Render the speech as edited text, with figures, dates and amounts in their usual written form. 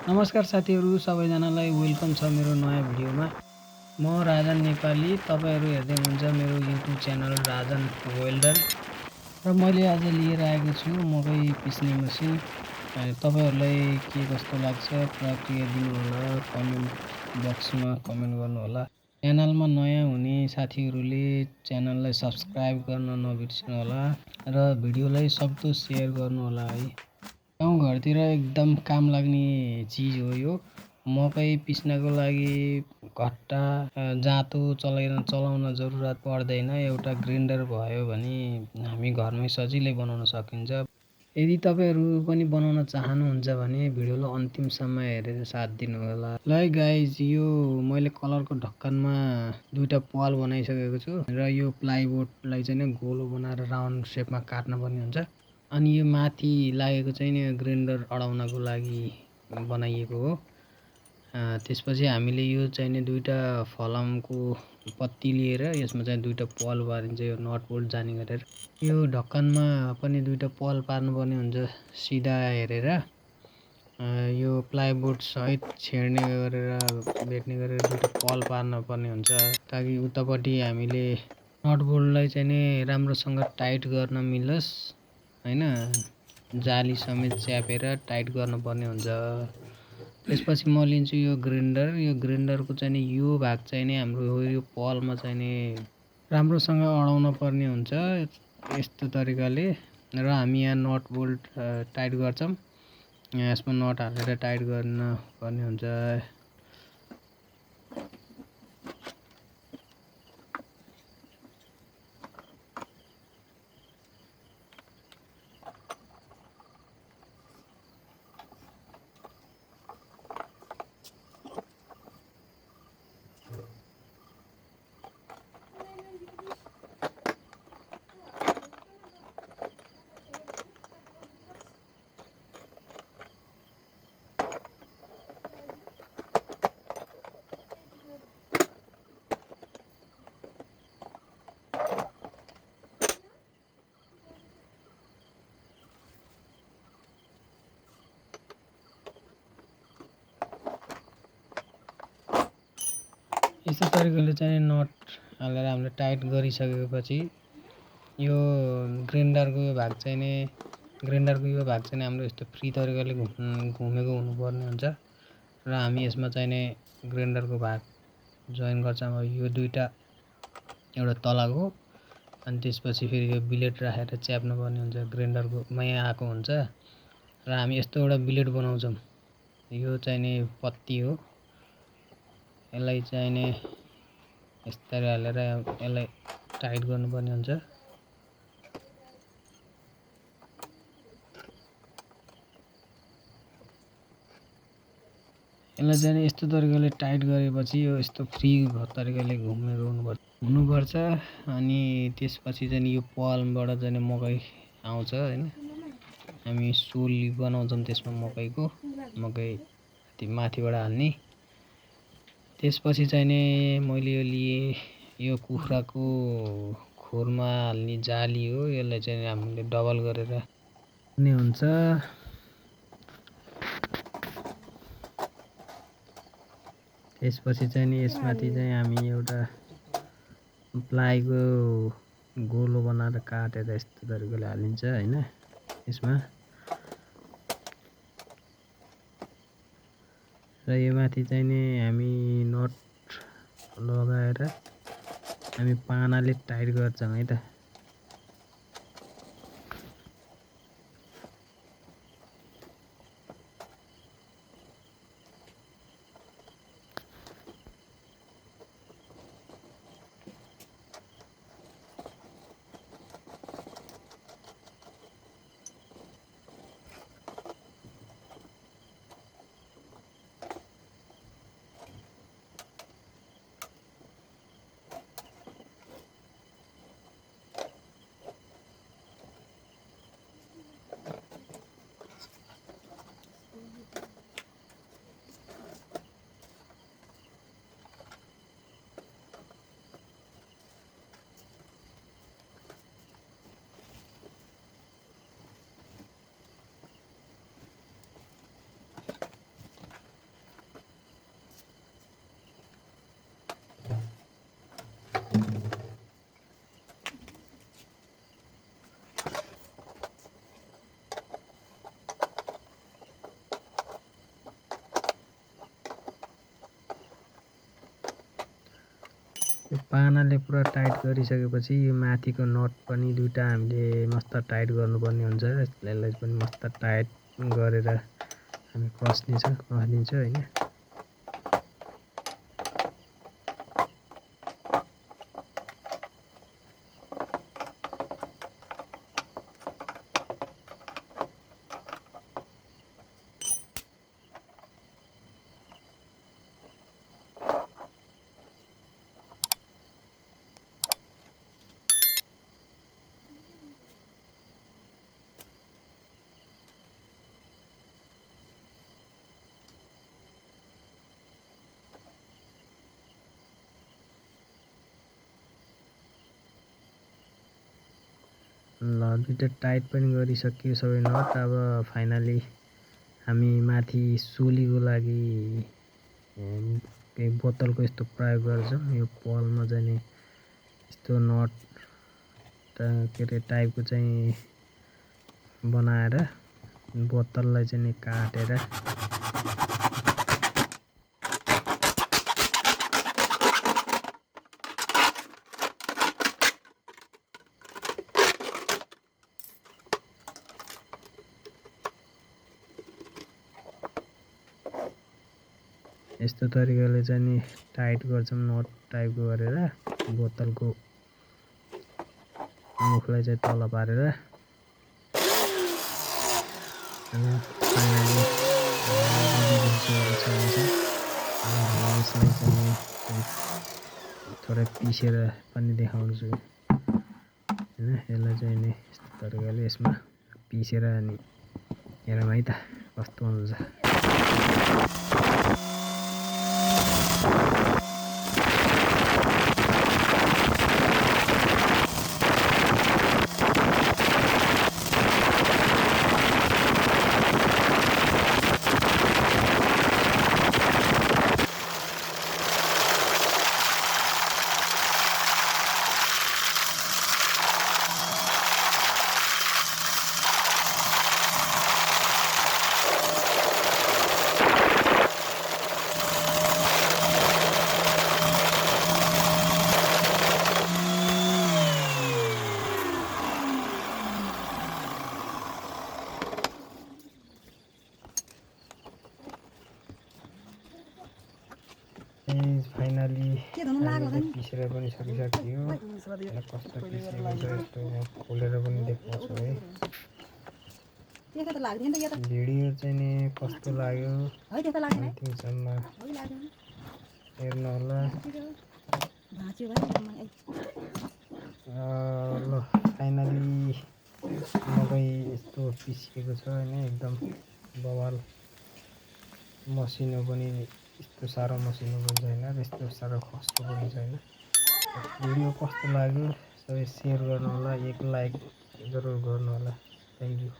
नमस्कार साथीहरू सबैजनालाई वेलकम छ मेरो नयाँ भिडियोमा। म राजन नेपाली, तपाईँहरू हेर्दै हुनुहुन्छ मेरो युट्युब च्यानल राजन वेल्डर र मैले आज लिएर आएको छु मकै पिस्ने मसिन। तपाईँहरूलाई के कस्तो लाग्छ प्रतिक्रिया दिनुहोला, कमेन्ट बक्समा कमेन्ट गर्नुहोला। च्यानलमा नयाँ हुने साथीहरूले च्यानललाई सब्सक्राइब गर्न नबिर्सनुहोला र भिडियोलाई सक्दो सेयर गर्नुहोला है। गाउँघरतिर एकदम काम लाग्ने चिज हो यो। मकै पिस्नको लागि घट्टा जाँतो चलाउन जरुरत पर्दैन। एउटा ग्राइन्डर भयो भने हामी घरमै सजिलै बनाउन सकिन्छ। यदि तपाईँहरू पनि बनाउन चाहनुहुन्छ भने भिडियोलाई अन्तिमसम्म हेरेर साथ दिनुहोला। ल गाइज, यो मैले कलरको ढक्कनमा दुईटा पाल बनाइसकेको छु र यो प्लाइवुडलाई चाहिँ गोलो बनाएर राउन्ड सेपमा काट्नुपर्ने हुन्छ। अनि यो माथि लागेको चाहिँ नि ग्राइन्डर अडाउनको लागि बनाइएको हो। त्यसपछि हामीले यो चाहिँ नि दुईटा फलामको पत्ती लिएर यसमा चाहिँ दुईटा पल पारिन्छ यो नट बोल्ट जाने गरेर। यो ढक्कनमा पनि दुईटा पल पार्नुपर्ने हुन्छ सिधा हेरेर। यो प्लाइवुड सहित छेड्ने गरेर भेट्ने गरेर दुईटा पल पार्नुपर्ने हुन्छ ताकि उतापट्टि हामीले नट बोल्टलाई चाहिँ नि राम्रोसँग टाइट गर्न मिलोस् हैन। जाली समेत च्यापेर टाइट गर्नुपर्ने हुन्छ। त्यसपछि म लिन्छु यो ग्राइन्डर। यो ग्राइन्डरको चाहिँ नि यो भाग चाहिँ नि हाम्रो यो पलमा चाहिँ नि राम्रोसँग अडाउन पर्ने हुन्छ यस्तो तरिकाले। र हामी यहाँ नट बोल्ट टाइट गर्छौँ। यसमा नट हालेर टाइट गर्न पर्ने हुन्छ। यस्तो तरिकाले चाहिँ नट हालेर हामीले टाइट गरिसकेपछि यो ग्राइन्डरको यो भाग चाहिँ नि हाम्रो यस्तो फ्री तरिकाले घुमेको हुनुपर्ने हुन्छ र हामी यसमा चाहिँ नि ग्राइन्डरको भाग जोइन गर्छौँ। अब यो दुईटा एउटा तलको अनि त्यसपछि फेरि यो बिलेट राखेर च्याप्नु पर्ने हुन्छ। ग्राइन्डरको माया आएको हुन्छ र हामी यस्तो एउटा बिलेट बनाउँछौँ। यो चाहिँ नि पत्ती हो। यसलाई चाहिँ नि यस्तरी हालेर यसलाई टाइट गर्नुपर्ने हुन्छ। यसलाई चाहिँ नि यस्तो तरिकाले टाइट गरेपछि यो यस्तो फ्री तरिकाले घुमेको हुनुपर्छ। अनि त्यसपछि चाहिँ यो पालबाट चाहिँ मकै आउँछ हैन। हामी सोल बनाउँछौँ त्यसमा मकै माथिबाट हाल्ने। त्यसपछि चाहिँ नि मैले यो लिएँ यो कुखुराको खोरमा हाल्ने जाली हो। यसलाई चाहिँ हामीले डबल गरेर हाल्ने हुन्छ। त्यसपछि चाहिँ नि यसमाथि चाहिँ हामी एउटा प्लाईको गोलो बनाएर काटेर यस्तो तरिकाले हालिन्छ हैन यसमा। र यो माथि चाहिँ नि हामी नट लगाएर हामी पानाले टाइट गर्छौँ है त। यो पानाले पुरा टाइट गरिसकेपछि यो माथिको नट पनि दुईटा हामीले मस्त टाइट गर्नुपर्ने हुन्छ। यसलाई पनि मस्त टाइट गरेर हामी कस्दिन्छौँ हैन। ल दुईटा टाइट पनि गरिसकियो सबै नट। अब फाइनली हामी माथि सोलीको लागि बोतलको यस्तो प्रयोग गर्छौँ। यो पलमा चाहिँ नि यस्तो नट के अरे टाइपको चाहिँ बनाएर बोतललाई चाहिँ नि काटेर यस्तो तरिकाले चाहिँ नि टाइट गर्छौँ नट टाइपको गरेर बोतलको मुखलाई चाहिँ तल पारेर। अनि फाइनली यसलाई चाहिँ थोरै पिसेर पनि देखाउँछु हैन। यसलाई चाहिँ नि यस्तो तरिकाले यसमा पिसेर अनि हेरौँ है त कस्तो हुन्छ। फाइनली पिसेर पनि सकिसक्यो। कस्तो पिसेको छ यस्तो खोलेर पनि देखाउँछु है। भिडियो चाहिँ नि कस्तो लाग्यो अन्तिमसम्म हेर्नु होला। ल फाइनली मकै यस्तो पिसिएको छ हैन। एकदम बवाल मसिनो पनि यस्तो साह्रो मसिनो पनि छैन र यस्तो साह्रो खस्रो पनि छैन। भिडियो कस्तो लाग्यो सबै सेयर गर्नु होला, एक लाइक जरुर गर्नु होला। Thank you.